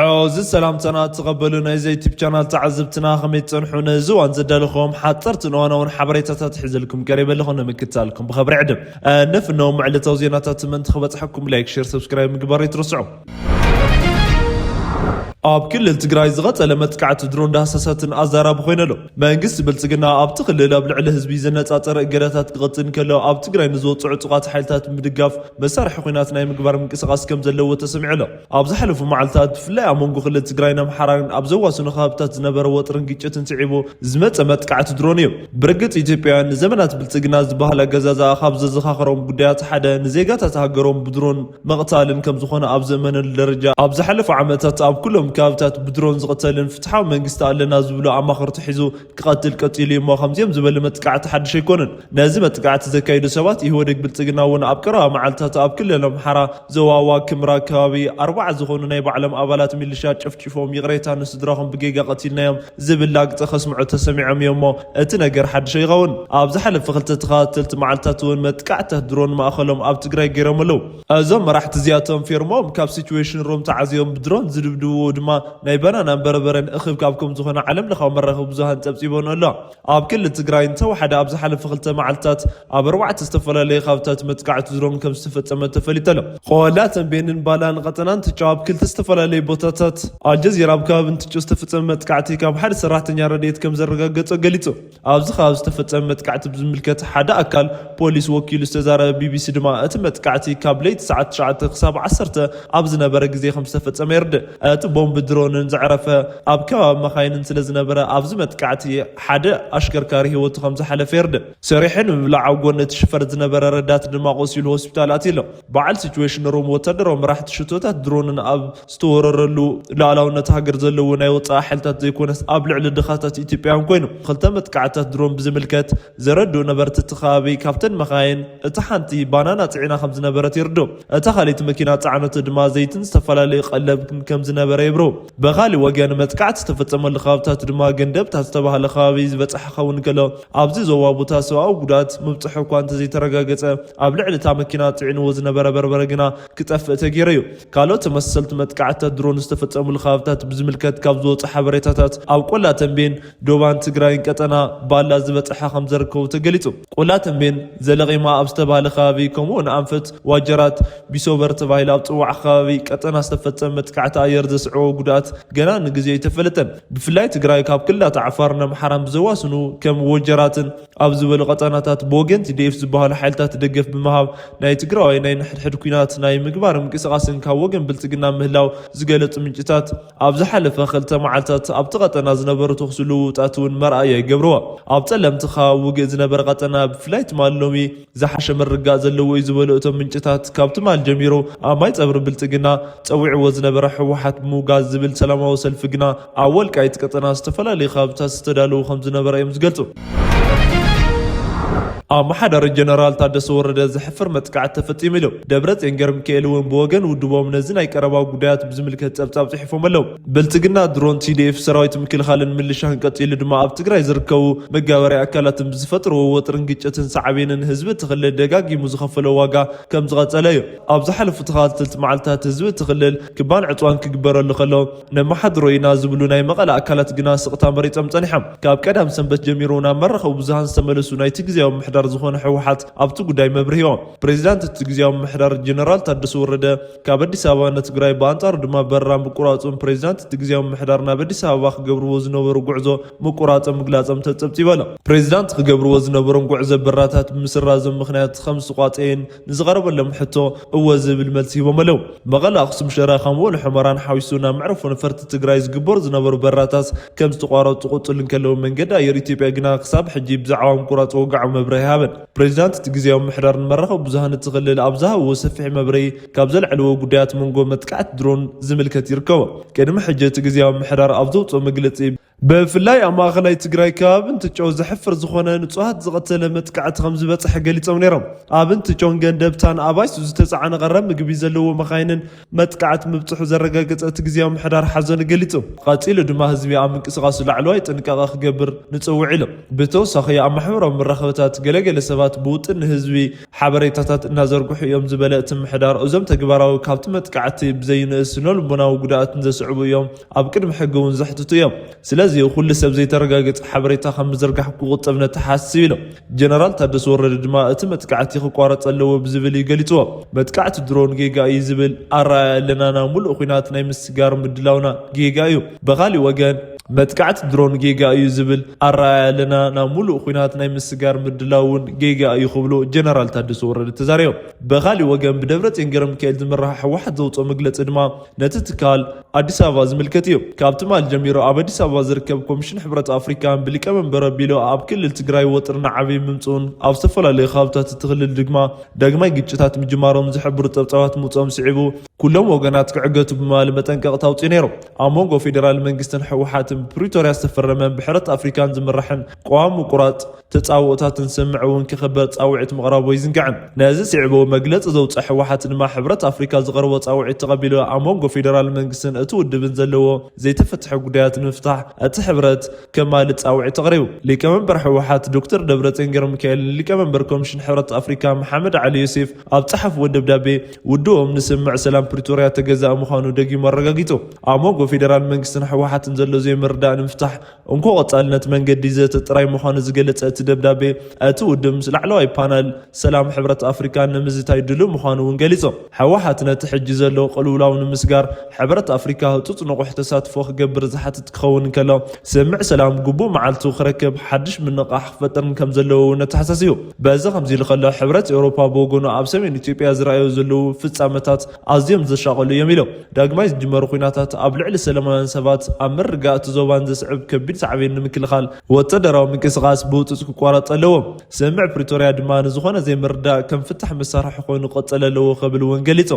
ሕዚ ሰላምታና እትቐበሉ ናይዚ ዩቲብ ቻናል ተዓዘብትና ከመይ ትጸንሑ? ነዚ እዋን ዘዳለኹም ሓፀርትን እዋናውን ሓበሬታታት ሒዘልኩም ቀሪበ ኣለኹ። ንምክታልኩም ብኸብሪ ዕድም ነፍነዎም ዕለታዊ ዜናታት ምእንቲ ክበፅሐኩም ላይክ፣ ሼር፣ ሰብስክራይብ ምግባር ኣይትረስዑ። ኣብ ክልል ትግራይ ዝቐጸለ መጥቃዕቲ ድሮን ዳህሳሳትን ኣዛራቢ ኮይኑ ኣሎ። መንግስቲ ብልጽግና ኣብቲ ክልል ኣብ ልዕሊ ህዝቢ ዘነጻጸረ እገዳታት ክቐጽል እንከሎ፣ ኣብ ትግራይ ንዝወጽዑ ዕጡቓት ሓይልታት ብምድጋፍ መሳርሒ ኲናት ናይ ምግባር ምንቅስቓስ ከም ዘለዎ ተሰሚዑ ኣሎ። ኣብ ዝሓለፉ መዓልታት ብፍላይ ኣብ መንጎ ክልል ትግራይን ኣምሓራን ኣብ ዘዋስኑ ከባብታት ዝነበረ ወጥርን ግጭትን ስዒቡ ዝመጸ መጥቃዕቲ ድሮን እዩ። ብርግጽ ኢትዮጵያውያን ንዘመናት ብልጽግና ዝበሃል ኣገዛዝኣ ካብ ዘዘኻኸሮም ጉዳያት ሓደ ንዜጋታት ሃገሮም ብድሮን ምቕታልን ከም ዝኾነ ኣብ ዘመነሉ ደረጃ ኣብ ዝሓለፉ ዓመታት ኣብ ኩሎም ከባብታት ብድሮን ዝቕተልን ፍትሓዊ መንግስቲ ኣለና ዝብሉ ኣማኸርቲ ሒዙ ክቐትል ቀጺሉ እዩ እሞ ከምዚኦም ዝበሉ መጥቃዕቲ ሓድሽ ኣይኮነን። ነዚ መጥቃዕቲ ዘካየዱ ሰባት ኢህወደግ ብልጽግና እውን ኣብ ቀረባ መዓልታት ኣብ ክልል ኣምሓራ ዞባ ዋግ ኽምራ ከባቢ ኣርባዓ ዝኾኑ ናይ ባዕሎም ኣባላት ሚሊሻ ጨፍጭፎም ይቕሬታ ንስድራኹም ብጌጋ ቀቲልናዮም ዝብል ላግጸ ከስምዑ ተሰሚዖም እዮም እሞ እቲ ነገር ሓድሽ ኣይኸውን። ኣብ ዝሓለፈ ክልተ ተኸታተልቲ መዓልታት እውን መጥቃዕትታት ድሮን ማእኸሎም ኣብ ትግራይ ገይሮም ኣለዉ። እዞም መራሕቲ እዚኣቶም ፌርሞም ካብ ሲቹዌሽን ሩም ተዓዝዮም ብድሮን ዝድብድብዎ ድማ ናይ ባናናን በርበረን እኽብካብ ከም ዝኾነ ዓለም ለኻዊ መራኸቢ ብዙሃን ጸብጺቦን ኣሎ። ኣብ ክልል ትግራይ እንተወሓደ ኣብ ዝሓለፈ ክልተ መዓልታት ኣብ ኣርባዕተ ዝተፈላለዩ ከባብታት መጥቃዕቲ ድሮን ከም ዝተፈጸመ ተፈሊጡ ኣሎ። ቆላ ተንቤንን ባላን ቀጠናን ትጫው ኣብ ክልተ ዝተፈላለዩ ቦታታት ኣልጀዚራ ኣብ ከባቢ እንትጩ ዝተፈጸመ መጥቃዕቲ ካብ ሓደ ሰራሕተኛ ረድኤት ከም ዘረጋገጾ ገሊጹ። ኣብዚ ከባቢ ዝተፈጸመ መጥቃዕቲ ብዝምልከት ሓደ ኣካል ፖሊስ ወኪሉ ዝተዛረበ ቢቢሲ ድማ እቲ መጥቃዕቲ ካብ ለይቲ ሰዓት ትሽዓተ ክሳብ ዓሰርተ ኣብ ዝነበረ ግዜ ከም ዝተፈጸመ የርድእ። እቲ ቦምብ ድሮንን ዘዕረፈ ኣብ ከባቢ መኻይንን ስለ ዝነበረ ኣብዚ መጥቃዕቲ ሓደ ኣሽከርካሪ ህይወቱ ከም ዝሓለፈ የርድእ። ሰሪሑ ንምብላዕ ኣብ ጎኒ እቲ ሽፈር ዝነበረ ረዳት ድማ ቆሲሉ ሆስፒታል ኣትዩ ኣሎ። በዓል ሲቹዌሽን ሩም ወታደራዊ መራሕቲ ሽቶታት ድሮንን ኣብ ዝተወረረሉ ሉዓላውነት ሃገር ዘለዎ ናይ ወጻኢ ሓይልታት ዘይኮነስ ኣብ ልዕሊ ድኻታት ኢትዮጵያውያን ኮይኑ። ክልተ መጥቃዕትታት ድሮን ብዝምልከት ዘረድኡ ነበርቲ እቲ ከባቢ ካብተን መኻይን እታ ሓንቲ ባናና ጽዒና ከም ዝነበረት የርድኡ። እታ ካልኣይቲ መኪና ጻዕነቱ ድማ ዘይትን ዝተፈላለዩ ቀለብን ከም ዝነበረ የብርሁ። ብኻልእ ወገን መጥቃዕቲ ዝተፈጸመሉ ከባብታት ድማ ገንደብታ ዝተባህለ ከባቢ ዝበጽሐ ክኸውን ከሎ ኣብዚ ዞባ ቦታ ሰብኣዊ ጉድኣት ምብጽሑ እኳ እንተዘይተረጋገጸ ኣብ ልዕሊ እታ መኪና ጽዒንዎ ዝነበረ በርበረ ግና ክጠፍእ ተገይሩ እዩ። ካልኦት ተመሳሰልቲ መጥቃዕትታት ድሮን ዝተፈጸሙሉ ከባብታት ብዝምልከት ካብ ዝወጹ ሓበሬታታት ኣብ ቆላ ተንቤን፣ ዶባን ትግራይን ቀጠና ባላ ዝበጽሐ ከም ዘርከቡ ተገሊጹ። ቆላ ተንቤን ዘለቒማ ኣብ ዝተባህለ ከባቢ ከምኡውን ኣንፈት ዋጀራት ቢሶበር ተባሂሉ ኣብ ጽዋዕ ከባቢ ቀጠና ዝተፈጸመ መጥቃዕቲ ኣየር ዘስዕቦ ጉድኣት ገና ንግዜ ኣይተፈለጠን። ብፍላይ ትግራይ ካብ ክልላት ዓፋርን ኣምሓራን ብዘዋስኑ ከም ወጀራትን ኣብ ዝበሉ ቀጠናታት ብወገን ቲ ዲ ኤፍ ዝበሃሉ ሓይልታት ደገፍ ብምሃብ ናይ ትግራዋይ ናይ ንሕድሕድ ኲናት ናይ ምግባር ምንቅስቓስን ካብ ወገን ብልጽግና ምህላው ዝገለጹ ምንጭታት፣ ኣብ ዝሓለፈ ክልተ መዓልታት ኣብቲ ቀጠና ዝነበሩ ተኹሲ ልውውጣት እውን መርኣያ ይገብርዎ። ኣብ ጸለምቲ ከባቢ ውግእ ዝነበረ ቀጠና ብፍላይ ትማሊ ሎሚ ዝሓሸ ምርግጋእ ዘለዎ እዩ ዝበሉ እቶም ምንጭታት፣ ካብ ትማል ጀሚሩ ኣብ ማይ ጸብሪ ብልጽግና ጸዊዕዎ ዝነበረ ህወሓት ብምውጋዝ ዝብል ሰላማዊ ሰልፊ ግና ኣብ ወልቃይት ቀጠና ዝተፈላለዩ ከባብታት ዝተዳለዉ ከም ዝነበረ እዮም ዝገልጹ። ኣመሓዳሪ ጀነራል ታደሰ ወረደ ዘሕፍር መጥቃዕቲ ተፈጺሙ ኢሉ። ደብረጽዮን ገብረሚካኤል እውን ብወገን ውድቦም ነዚ ናይ ቀረባ ጉዳያት ብዝምልከት ጸብጻብ ጽሒፎም ኣለዉ። ብልጽግና ድሮን ቲ ዲ ኤፍ ሰራዊት ምክልኻልን ምልሻን ቀጺሉ ድማ ኣብ ትግራይ ዝርከቡ መጋበርያ ኣካላትን ብዝፈጥርዎ ወጥርን ግጭትን ሳዕቤንን ህዝቢ እቲ ክልል ደጋጊሙ ዝኸፈሎ ዋጋ ከም ዝቐጸለ እዩ። ኣብ ዝሓለፉ ተኸታተልቲ መዓልታት ህዝቢ እቲ ክልል ክባን ዕጽዋን ክግበረሉ ከሎ ነመሓድሮ ኢና ዝብሉ ናይ መቐለ ኣካላት ግና ስቕታ መሪጾም ጸኒሖም። ካብ ቀዳም ሰንበት ጀሚሩ ናብ መራኸቢ ብዙሃን ዝተመለሱ ናይቲ ግዜያዊ ምምሕዳር ዝኾነ ህወሓት ኣብቲ ጉዳይ መብርሂ ሂቦም። ፕሬዚዳንት እቲ ግዜያዊ ምምሕዳር ጀነራል ታደሰ ወረደ ካብ ኣዲስ ኣበባ ንትግራይ ብኣንጻሩ ድማ በረራ ምቁራጹን ፕሬዚዳንት እቲ ግዜያዊ ምምሕዳር ናብ ኣዲስ ኣበባ ክገብርዎ ዝነበሩ ጉዕዞ ምቁራጾም ምግላጾም ተጸብጺቡ ኣሎ። ፕሬዚዳንት ክገብርዎ ዝነበሮም ጉዕዞ በረራታት ብምስራዞም ምኽንያት ከም ዝተቋጸየን ንዝቐረበሎም ሕቶ እወ ዝብል መልሲ ሂቦም ኣለዉ። መቐለ ኣኽሱም ሽረ ከምኡ እውን ሑመራን ሓዊሱ ናብ መዕረፎ ነፈርቲ ትግራይ ዝግበሩ ዝነበሩ በረራታት ከም ዝተቋረጹ ክቕጽሉ እንከለዉ መንገዲ ኣየር ኢትዮጵያ ግና ክሳብ ሕጂ ብዛዕባ ምቁራጽ ወግዓዊ መብርሂ ኣይሃበን። ፕሬዚዳንት እቲ ግዜያዊ ምምሕዳር ንመራኸቢ ብዙሃን እቲ ክልል ኣብ ዝሃብዎ ሰፊሕ መብርሂ ካብ ዘልዐልዎ ጉዳያት መንጎ መጥቃዕቲ ድሮን ዝምልከት ይርከቦ። ቅድሚ ሕጂ እቲ ግዜያዊ ምምሕዳር ኣብ ዘውፅኦ መግለፂ ብፍላይ ኣብ ማእኸላይ ትግራይ ከባቢ እንትጮ ዘሕፍር ዝኾነ ንጹሃት ዝቐተለ መጥቃዕቲ ከም ዝበፅሐ ገሊጾም ነይሮም። ኣብ እንትጮን ገንደብታን ኣብ ኣይሱዙ ዝተፃዕነ ቀረብ ምግቢ ዘለዎ መኻይንን መጥቃዕቲ ምብፅሑ ዘረጋገፀ እቲ ግዜያዊ ምሕዳር ሓዘኑ ገሊጹ። ቀፂሉ ድማ ህዝቢ ኣብ ምንቅስቃሱ ላዕለዋይ ጥንቃቐ ክገብር ንፅውዕ ኢሎም። ብተወሳኺ ኣብ ማሕበራዊ መራኸብታት ገለገለ ሰባት ብውጥን ንህዝቢ ሓበሬታታት እናዘርግሑ እዮም ዝበለ እቲ ምሕዳር፣ እዞም ተግባራዊ ካብቲ መጥቃዕቲ ብዘይንእስ ስነ ልቦናዊ ጉድኣትን ዘስዕቡ እዮም፣ ኣብ ቅድሚ ሕጊ እውን ዘሕትቱ እዮም። ስለዚ ኩሉ ሰብ ዘይተረጋገፀ ሓበሬታ ካብ ምዝርጋሕ ክቁጠብ ነተሓስብ ኢሎም። ጀነራል ታደሰ ወረደ ድማ እቲ መጥቃዕቲ ክቋረፅ ኣለዎ ብዝብል እዩ ገሊፅዎ። መጥቃዕቲ ድሮን ጌጋ እዩ ዝብል ኣረኣያ ኣለና፣ ናብ ሙሉእ ኲናት ናይ ምስጋር ምድላውና ጌጋ እዩ። ብኻሊእ ወገን መጥቃዕቲ ድሮን ጌጋ እዩ ዝብል ኣረኣያ ኣለና፣ ናብ ሙሉእ ኲናት ናይ ምስጋር ምድላው እውን ጌጋ እዩ ክብሉ ጀነራል ታደሰ ወረደ ተዛሪቦም። ብኻሊእ ወገን ብደብረፅዮን ገረሚካኤል ዝምራሕ ህወሓት ዘውፅኦ መግለፂ ድማ ነቲ ትካል ኣዲስ ኣበባ ዝምልከት እዩ። ካብ ትማል ጀሚሩ ኣብ ኣዲስ ኣበባ ዝርከብ ኮሚሽን ሕብረት ኣፍሪካ ብሊቀመንበር ኣቢሉ ኣብ ክልል ትግራይ ወጥሪ እናዓበየ ምምፅኡን ኣብ ዝተፈላለዩ ከባብታት እቲ ክልል ድማ ዳግማይ ግጭታት ምጅማሮም ዝሕብሩ ፀብፃባት ምውፅኦም ስዒቡ ኩሎም ወገናት ክዕገቱ ብምባል መጠንቀቕታ ኣውፅኡ ነይሩ። ኣብ መንጎ ፌዴራል መንግስትን ህወሓትን ብፕሪቶርያ ዝተፈረመ ብሕብረት ኣፍሪካን ዝምራሕን ቅዋም ምቁራፅ ተፃብኦታትን ስምምዕ እውን ክኽበር ፃውዒት ምቕራቡ ኣይዝንጋዕን። ነዚ ስዒቡ መግለፂ ዘውፅአ ህወሓት ድማ ሕብረት ኣፍሪካ ዝቐረቦ ፃውዒት ተቐቢሉ ኣብ መንጎ ፌዴራል መንግስትን እቲ ውድብን ዘለዎ ዘይተፈትሐ ጉዳያት ንምፍታሕ እቲ ሕብረት ከማልእ ፃውዒት ኣቕሪቡ። ሊቀመንበር ህወሓት ዶክተር ደብረፅዮን ገረሚካኤልን ሊቀመንበር ኮሚሽን ሕብረት ኣፍሪካ መሓመድ ዓሊ ዮሴፍ ኣብ ፀሓፍዎ ደብዳቤ ውድቦም ንስምምዕ ሰላም ፕሪቶርያ ተገዛኢ ምዃኑ ደጊሙ ኣረጋጊፁ። ኣብ መንጎ ፌዴራል መንግስትን ህወሓትን ዘሎ ዘይምርዳእ ንምፍታሕ እንኮ ቀጻልነት መንገዲ ዘተ ጥራይ ምዃኑ ዝገለጸ እቲ ደብዳቤ፣ እቲ ውድብ ምስ ላዕለዋይ ፓነል ሰላም ሕብረት ኣፍሪካ ንምዝታይ ድሉው ምዃኑ እውን ገሊጹ። ህወሓት ነቲ ሕጂ ዘሎ ቅልውላው ንምስጋር ሕብረት ኣፍሪካ ህጹጽ ንቑሕ ተሳትፎ ክገብር ዝሓትት ክኸውን እንከሎ፣ ስምምዕ ሰላም ግቡእ መዓልቱ ክረክብ ሓድሽ ምንቕቓሕ ክፈጥርን ከም ዘለዎ እውን ኣተሓሳሲቡ። በዚ ከምዚ ኢሉ ከሎ፣ ሕብረት ኤውሮፓ ብወገኑ ኣብ ሰሜን ኢትዮጵያ ዝረኣዩ ዘለዉ ፍጻመታት ኣዝዮም ዘሻቐሉ እዮም ኢሉ። ዳግማይ ዝጅመሩ ኲናታት ኣብ ልዕሊ ሰላማውያን ሰባት ኣብ ምርግጋእ እቲ ዞባን ዘስዕብ ከቢድ ሳዕቤን ንምክልኻል ወተደራዊ ምንቅስቓስ ብህጹጽ ክቋረጽ ኣለዎ። ስምምዕ ፕሪቶርያ ድማ ንዝኾነ ዘይምርዳእ ከም ፍታሕ መሳርሒ ኮይኑ ክቕጽል ኣለዎ ክብል እውን ገሊጹ።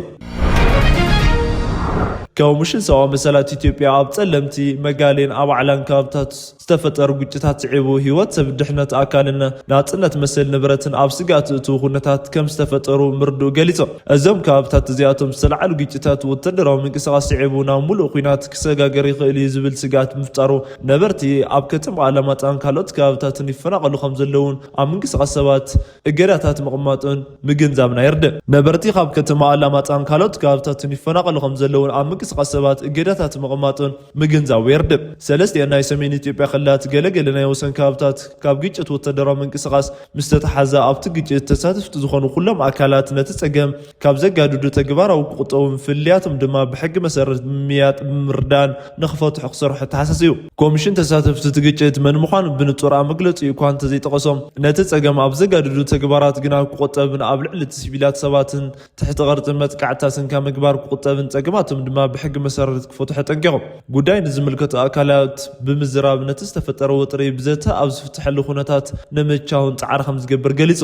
ኮሚሽን ሰብኣዊ መሰላት ኢትዮጵያ ኣብ ጸለምቲ፣ መጋሌን ኣብ ዓላን ከባብታት ዝተፈጠሩ ግጭታት ስዒቡ ህይወት ሰብ፣ ድሕነት ኣካልን ናጽነት መሰል ንብረትን ኣብ ስግኣት ዝእትዉ ኩነታት ከም ዝተፈጠሩ ምርድኡ ገሊጹ። እዞም ከባብታት እዚኣቶም ዝተለዓሉ ግጭታት ወተደራዊ ምንቅስቓስ ስዒቡ ናብ ሙሉእ ኲናት ክሰጋገር ይኽእል እዩ ዝብል ስግኣት ምፍጣሩ ነበርቲ ኣብ ከተማ ኣላማጣን ካልኦት ከባብታትን ይፈናቐሉ ከም ዘለውን ኣብ ምንቅስቓስ ሰባት እገዳታት ምቕማጡን ምግንዛብና የርድእ። ነበርቲ ካብ ከተማ ኣላማጣን ካልኦት ከባብታትን ይፈናቐሉ ከም ዘለውን ኣብ ምንቅስቓስ ሰባት እገዳታት ምቕማጡን ምግንዛቡ የርድእ። ሰለስቲኤን ናይ ሰሜን ኢትዮጵያ ክልላት ገለገለ ናይ ወሰን ከባብታት ካብ ግጭት ወተደራዊ ምንቅስቓስ ምስ ተተሓዘ ኣብቲ ግጭት ተሳተፍቲ ዝኾኑ ኩሎም ኣካላት ነቲ ጸገም ካብ ዘጋድዱ ተግባራዊ ክቁጠቡን ፍልልያቶም ድማ ብሕጊ መሰረት ብምምያጥ ብምርዳን ንኽፈትሑ ክሰርሑ ተሓሳሲቡ። ኮሚሽን ተሳተፍቲ እቲ ግጭት መን ምዃኑ ብንጹር ኣብ መግለጺኡ እኳ እንተዘይጠቐሶም፣ ነቲ ጸገም ኣብ ዘጋድዱ ተግባራት ግና ክቑጠብን ኣብ ልዕሊ እቲ ሲቪላት ሰባትን ትሕቲ ቅርጽን መጥቃዕትታትን ካብ ምግባር ክቑጠብን ጸገማቶም ድማ ብሕጊ መሰረት ክፈትሑ ኣጠንቂቖም። ጉዳይ ንዝምልከቱ ኣካላት ብምዝራብ ነቲ ዝተፈጠረ ወጥሪ ብዘተ ኣብ ዝፍትሐሉ ኩነታት ንምቻውን ጻዕሪ ከም ዝገብር ገሊጹ።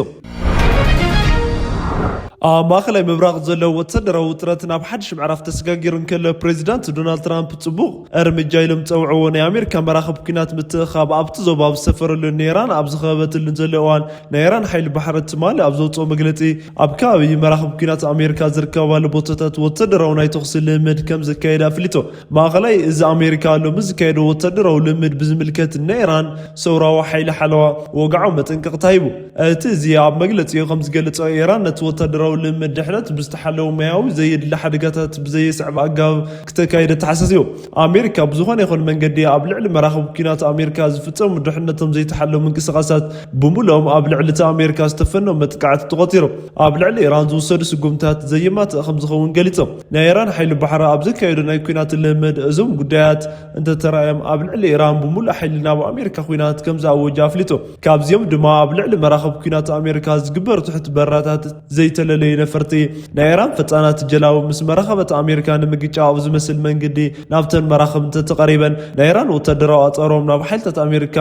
ኣብ ማእኸላይ ምብራቕ ዘሎ ወተደራዊ ውጥረት ናብ ሓድሽ ምዕራፍ ተሰጋጊሩ እንከሎ፣ ፕሬዚዳንት ዶናልድ ትራምፕ ጽቡቕ እርምጃ ኢሎም ዝጸውዕዎ ናይ ኣሜሪካ መራኽብ ኲናት ምትእኻብ ኣብቲ ዞባ ኣብ ዝሰፈረሉ ኔራን ኣብ ዝኸበበትሉን ዘሎ እዋን፣ ናይ ኢራን ሓይሊ ባሕሪ ትማሊ ኣብ ዘውፅኦ መግለፂ፣ ኣብ ከባቢ መራኽብ ኲናት ኣሜሪካ ዝርከባሉ ቦታታት ወተደራዊ ናይ ተኹሲ ልምምድ ከም ዘካየደ ኣፍሊጡ። ማእኸላይ እዚ ኣሜሪካ ሎሚ ዝካየዶ ወተደራዊ ልምምድ ብዝምልከት ንኢራን ሰውራዊ ሓይሊ ሓለዋ ወግዓዊ መጠንቀቕታ ሂቡ። እቲ እዚ ኣብ መግለፂኡ ከም ዝገለፆ፣ ኢራን ነቲ ወተደራዊ ልምምድ ድሕነት ብዝተሓለወ ሞያዊ ዘየድሊ ሓደጋታት ብዘየስዕብ ኣገባብ ክተካይደ ተሓሳሲቡ። ኣሜሪካ ብዝኾነ ይኹን መንገዲ ኣብ ልዕሊ መራኽብ ኲናት ኣሜሪካ ዝፍጸሙ ድሕነቶም ዘይተሓለዉ ምንቅስቓሳት ብምሉኦም ኣብ ልዕሊ እቲ ኣሜሪካ ዝተፈነው መጥቃዕቲ ተቖጺሩ። ኣብ ልዕሊ ኢራን ዝውሰዱ ስጉምታት ዘየማትእ ከም ዝኸውን ገሊጾም። ናይ ኢራን ሓይሊ ባሕሪ ኣብ ዘካየዶ ናይ ኲናት ልምምድ እዞም ጉዳያት እንተተራእዮም ኣብ ልዕሊ ኢራን ብምሉእ ሓይሊ ናብ ኣሜሪካ ኲናት ከም ዝኣወጀ ኣፍሊጡ። ካብዚኦም ድማ ኣብ ልዕሊ መራኽብ ኲናት ኣሜሪካ ዝግበር ትሑት በራታት ዘይተለለ ነፈርቲ ናይ ኢራን ፈጻናት ጀላቡ ምስ መራኸበት ኣሜሪካ ንምግጫ ኣብ ዝመስል መንገዲ ናብተን መራኽብ እንተተቐሪበን ናይ ኢራን ወታደራዊ ኣጸሮም ናብ ሓይልታት ኣሜሪካ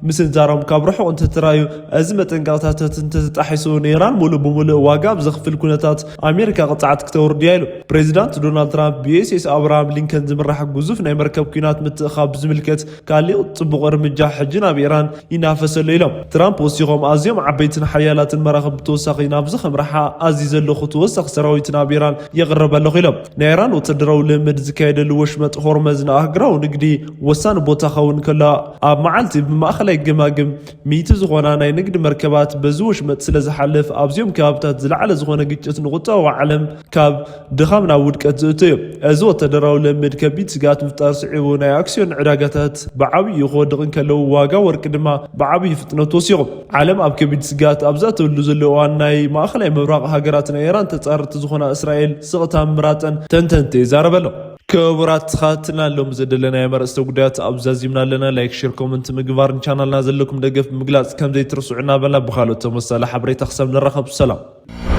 ምስንዛሮም ካብ ርሑቕ እንተተራዩ፣ እዚ መጠንቀቕታታት እንተተጣሒሱ ንኢራን ሙሉእ ብሙሉእ ዋጋ ኣብ ዘኽፍል ኩነታት ኣሜሪካ ቅጽዓት ክተውርድ እያ ኢሉ። ፕሬዚዳንት ዶናልድ ትራምፕ ብዩኤስኤስ ኣብርሃም ሊንከን ዝምራሕ ግዙፍ ናይ መርከብ ኲናት ምትእኻብ ብዝምልከት ካሊእ ጽቡቕ እርምጃ ሕጂ ናብ ኢራን ይናፈሰሉ ኢሎም። ትራምፕ ወሲኾም ኣዝዮም ዓበይትን ሓያላትን መራኽብ ብተወሳኺ ናብዚ ከምርሓ ኣዚዘ ኣለኹ፣ ተወሳኺ ሰራዊት ናብ ኢራን የቕርብ ኣለኹ ኢሎም። ናይ ኢራን ወታደራዊ ልምምድ ዝካየደሉ ወሽመጥ ሆርመዝ ንኣህጉራዊ ንግዲ ወሳኒ ቦታ ክኸውን ከሎ ኣብ መዓልቲ ብማእኸላይ ገማግም ሚእቲ ዝኾና ናይ ንግዲ መርከባት በዚ ወሽመጥ ስለ ዝሓልፍ ኣብዚኦም ከባብታት ዝለዓለ ዝኾነ ግጭት ንቁጠባዊ ዓለም ካብ ድኻም ናብ ውድቀት ዝእቱ እዩ። እዚ ወታደራዊ ልምምድ ከቢድ ስግኣት ምፍጣር ስዒቡ ናይ ኣክሲዮን ዕዳጋታት ብዓብይኡ ክወድቕ እንከለዉ ዋጋ ወርቂ ድማ ብዓብይ ፍጥነት ወሲኹ። ዓለም ኣብ ከቢድ ስግኣት ኣብ ዘእተወሉ ዘሎ እዋን ናይ ማእኸላይ ምብራቕ ሃገራት ናይ ኢራን ተጻረርቲ ዝኾና እስራኤል ስቕታ ምምራጸን ተንተንቲ ይዛረበሎም። ክቡራት ተኸታተልና ሎም ዘደለናዮም ኣርእስተ ጉዳያት ኣብ ዛዚምና ኣለና። ላይክ፣ ሼር፣ ኮመንት ምግባርን ቻናልና ዘለኩም ደገፍ ምግላጽ ከም ዘይትርስዑ እናበልና ብኻልኦት ተመሳሳሊ ሓበሬታ ክሳብ ንራኸብ ሰላም።